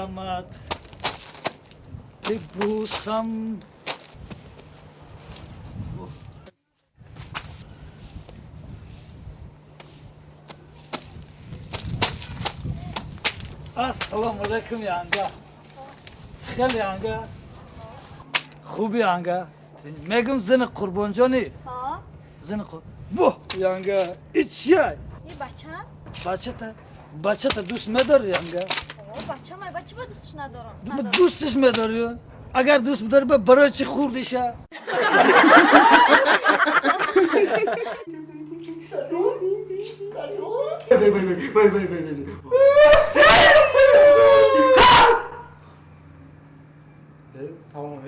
Бибӯсамат, бибӯсам. Ассалому алайкум, янга. Хеле янга. Хуби янга. Мегум зини Қурбонҷони. Зини қур. Во, янга. Ичия. И бачам? Бачата, бачата дӯст медори, янга? О, бачам, ай бача ба дӯстш надорам. Дӯстش медори? Агар дӯст бидори, ба барои чӣ хурдиша? Тамом.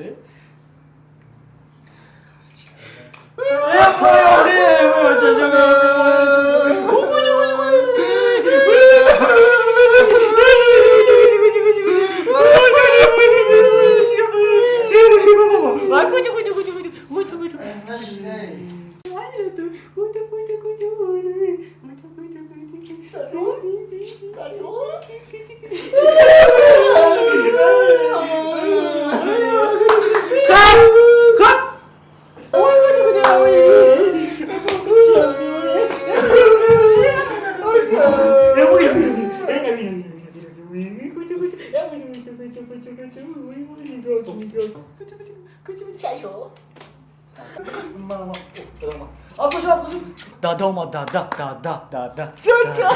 Дада омад, дада, дада, дада. Дада.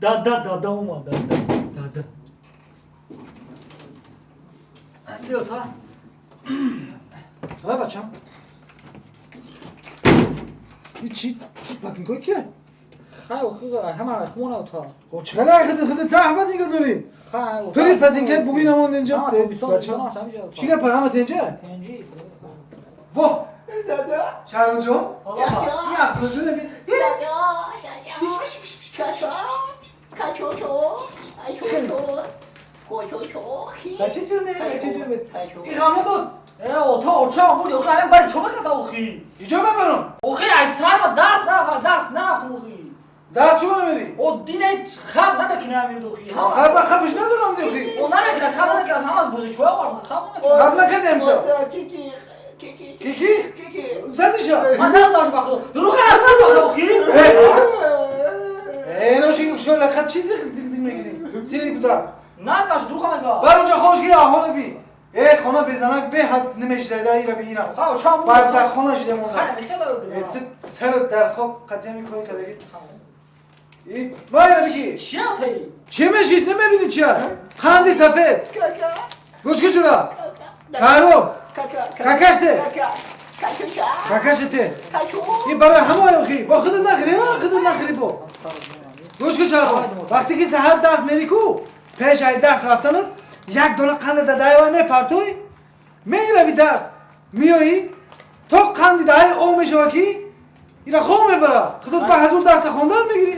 Дада, дада омад, дада, дада. Биё та. Ай бачам. И чӣ ботинкои кия? Хай, охи ҳама хона та. О, чӣ хеле хиди хиди 10 ботинка дорӣ? Хай. Пири ботинка бугин амонд инҷа. Бачам. Чӣ гап, ҳама тенҷа? Тенҷи. Во! Дада. Шаҳромҷон? Ин Абдуллоҷон бин. Бача ҷоне, бача ҷоне. Ин ғамо дод. Э, ота, оча буд, охи ҳамин бари чо мекарда охи? Иҷо мебарам. Охи аз сар ба дарс нарафтам, дарс нарафтам охи. Дарс чӣ намери? О, дине хаб намекунӣ ҳамин охи. Хаб хабш надорам охи. О, намекунӣ, хаб намекунӣ, ҳама бозичӯя овардам, хаб намекунӣ. Хаб накардем то. Кики? Задиша. Ман даст дошт ба худо. Дурӯғ даст дошт охи. Э, ноши шо лахат чӣ диг диг мекунӣ? Сини куда? Наст дошт, дурӯғ мега. Бар онҷа хош ки аҳоле би. Э, хона безанак беҳад намешида ира би ира. Ха, оча буд. Бар дар хона шида монда. Хай, хеле Э, ту сар дар хок қатъия мекунӣ кадаги. И, мая бигӣ. Чия таи? Чӣ мешид? Намебинӣ чия? Қанди сафед. Гӯш ки ҷура. Шаҳром. Какаште. Какаште. Ин барои ҳамаи охи. Бо худат нахӯри, худат нахӯри бо. Гӯш ки шаҳром. Вақте ки саҳар дарс мери ку, пеш ай дарс рафтанат, як дона қанда дадаи мепартой, мерави дарс, миёӣ, то қанди даҳаи об мешава ки, ира хоб мебара. Худат ба ҳазур дарса хондан мегирӣ.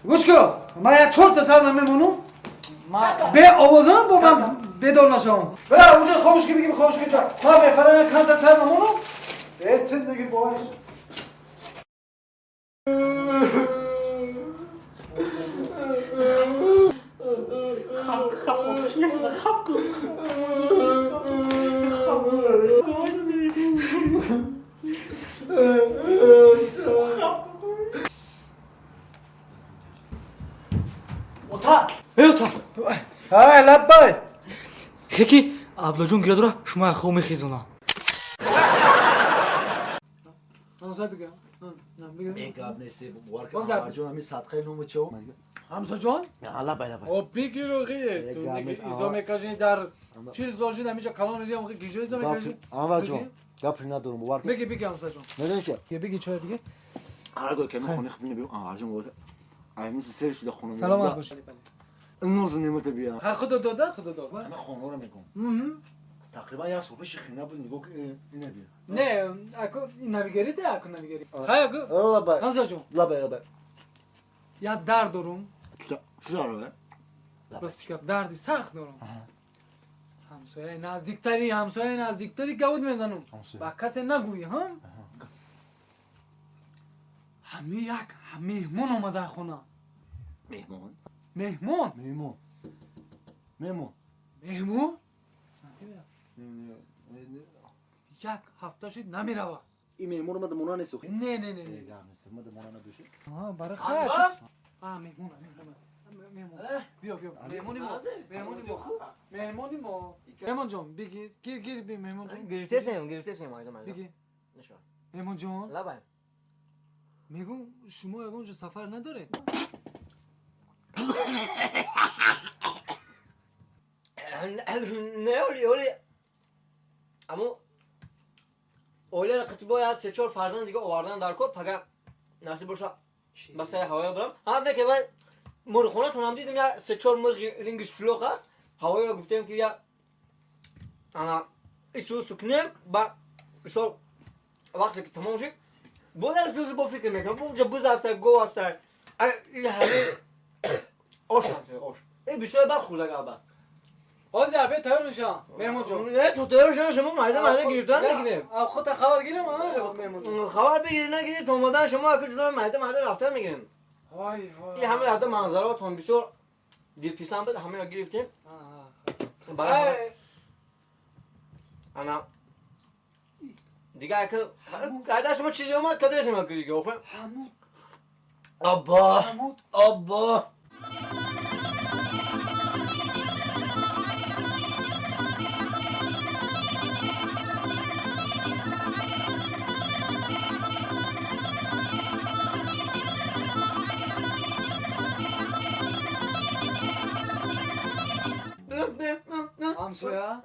Гӯш ку, ман як чорта сар мемонум, бе овозам бо ман бедор нашавам. Бира онҷа хобш ки бигӣ, хобш ки ҷа. Ман мефарам як канта сар мемонум. Э, ту мегӣ бовариш. Хаб, хаб, оташ меза, хаб кун. Хаб кун. Ота! Эй, ота! Ай, лаббай. Хеки, Абдуллоҷон гиря дора, шумо хоб мехезона. Ҳамсоя бигам. Гап нест, муборак Анварҷон, ҳамин садқаи ному чо. Ҳамсоҷон? Лаббай, лаббай. О, бигир охи. Изо мекаши дар 40 сол шид ҳаминҷа калон меши, охи гижо изо мекаши. Анварҷон, гап надорам, муборак. Бигир, бигир ҳамсоҷон. Медонӣ ки? Бигир чой бигир. Ҳар гоҳ ки ман хонаи худам мебинам, Анварҷон муборак. Ай мисли сер шуда хона. Саломат бошед. Нозу неъмат бия. Ха, худо дода, худо дода. Ман хонаро мегум. Тақрибан як сол пеш хина буд, нигоҳ ина бия. Не, ако навигари де, ако навигари. Хай, ако. Лаббай. Ҳамсоҷон. Лаббай, лаббай. Як дард дорум. Чӣ дорӣ? Рости гап, дарди сахт дорум. Ҳамсояи наздиктари, ҳамсояи наздиктари гавуд мезанум. Ба касе нагӯӣ, ҳам? Ҳами як меҳмон омада хона. Меҳмон? Меҳмон? Меҳмон. Меҳмон. Меҳмон? Як ҳафта шуд намерава. Ин меҳмон омада мона нест охи? Не, не, не, не. Омада мона надошт? Бара хайр. Меҳмон, меҳмон. Меҳмон. Биё, биё. Меҳмони мо. Меҳмони мо. Меҳмони мо. Меҳмон ҷон, бигир. Гир, гир, би меҳмон ҷон. Гирифтесем, гирифтесем, майда, майда. Бигир. Меҳмон ҷон. Лабай. Мегум, шумо ягон ҷо сафар надоред? Не, оли, оли. Аммо оиларо қити бояд се-чор фарзанд дига овардан дар кор, пага насиб боша ба сари ҳавоя барам. Ҳа, беке вай мурғхонатонам дидим, я се-чор мурғи лингиш чулоқ аст. Ҳавояро гуфтем ки я ана ису сукнем, ба мисол вақте ки тамом шид, боз аз дӯзи бо фикр мекунам, бо буз аст, гов аст. И ҳами ош аст, ош. Э бисёр бад хӯрдак албат. Ҳозир абе тайёр мешавам, меҳмон ҷон. Не, то тайёр шавам, шумо майда майда гирифтан мегирем. Худ хабар гирем, меҳмон ҷон. Хабар бигирӣ, нагирӣ, то омадан шумо ака ҷунои майда майда рафтан мегирем. Вой, вой. И ҳама ята манзараотон бисёр дилписанд буд, ҳамаро гирифтем. Барои ана дига ака кайда шумо чизе омад, каде шумо дига охе? Ҳамуд. Абба. Абба. ҳамсоя?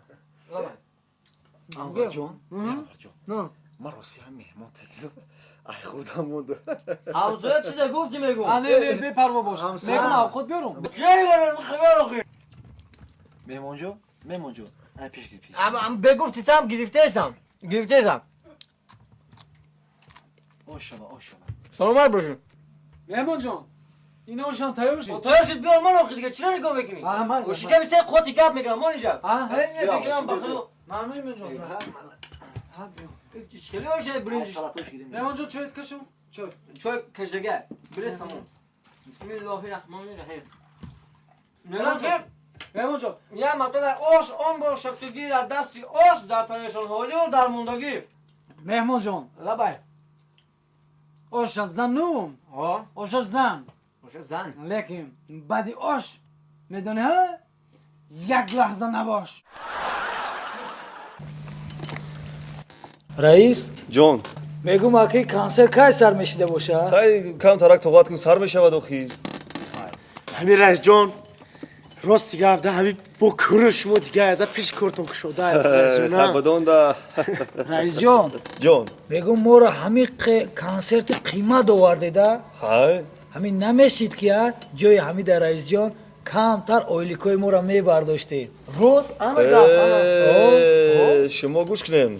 Лабай. Анвар ҷон, Анвар ҷон. Ман рости ҳам меҳмон дидам. Ай худам монд. Ҳамсоя чизе гуфти мегум? Не, не, бепарво бош. Мегум авқот биёрум. Чӣ хабар охи? Меҳмон ҷон, меҳмон ҷон. Ай пеш гир, пеш. Ам бегуфти там гирифтесам. Гирифтесам. Ош шава, ош шава. Саломат бошед. Меҳмон ҷон, ино ошам тайёр шид. Тайёр шид, биёр ман охи дига чиро нигоҳ мекунӣ? Шиками се қуввати гап мекунам, мон инҷа. Не фикрам ба худо. Мамнун меҳмон ҷон. Хеле оша бринҷ. Меҳмон ҷон, чойт кашум? Чой. Чой кашдага. Бирез тамом. Бисмиллоҳи раҳмони раҳим. Меҳмон ҷон. Я масала ош он бошад ки гирад дасти ош дар парешонҳолию дар мондагӣ. Меҳмон ҷон. Лабай. Ош аз занум. Ош аз зан. Ош аз зан. Лекин баъди ош медонӣ ҳа? Як лаҳза набош. Раис? Ҷон. Мегум аки консерт кай сар мешида боша? Хай кам тарак тоқат кун сар мешавад охир. Ҳами раис ҷон, рости гап да ҳами бо кӯру шумо дига да пеш кортон кушода. Хабадон да. Раис ҷон. Ҷон. Мегум моро ҳами консерти қимат овардеда. Хай. Ҳами намешид ки ҷои ҳами да раис ҷон камтар ойликои моро мебардоштед. Роз ана гап. Шумо гӯш кунем.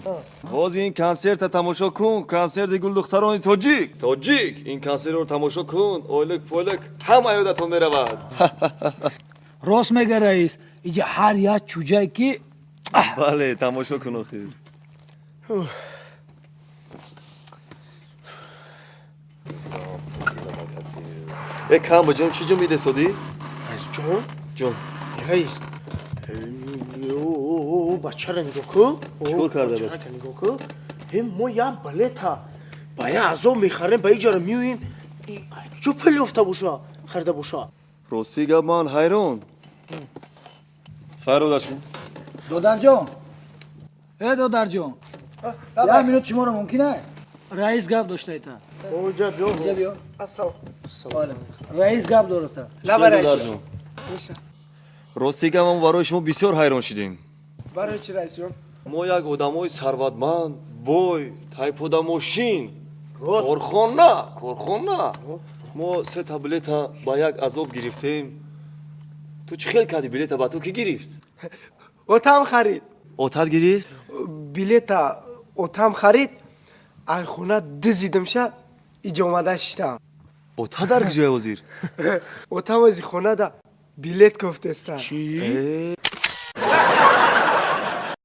Боз ин консерта тамошо кун, консерти гулдухтарони тоҷик. Тоҷик ин консертро тамошо кун, ойлик пойлик ҳама ёдатон меравад. Рост мега раис, иҷа ҳар як чуҷае ки Бале, тамошо кун охир. Э кам ҷон, чӣ ҷо медесодӣ? Раис ҷон? Ҷон. Раис. Бачаро нигоҳ кун. Чикор карда бача? Бачаро нигоҳ кун. Мо як билета ба як азоб мехарем, ба иҷара меоем. Чо пул ёфта боша, харида боша? Рости гап ман ҳайрон. Фародаш кун. Додарҷон. Э додарҷон. Як минут шуморо мумкин аст? Раис гап доштаита. Оҷа биё. Оҷа биё. Ассалом. Раис гап дората. Лаба раис. Рости гап мо барои шумо бисёр ҳайрон шудем. Барои чӣ раис ҷон? Мо як одамои сарватманд, бой, тайпода мошин, корхона, корхона. Мо се та билета ба як азоб гирифтем. Ту чӣ хел кардӣ билета ба ту кӣ гирифт? Отам харид. Отат гирифт? Билета отам харид. Ай хона дизидимша иҷа омада шиштам. Ота дар куҷоя ҳозир? Отам ози хонада билет кофтестам. Чӣ?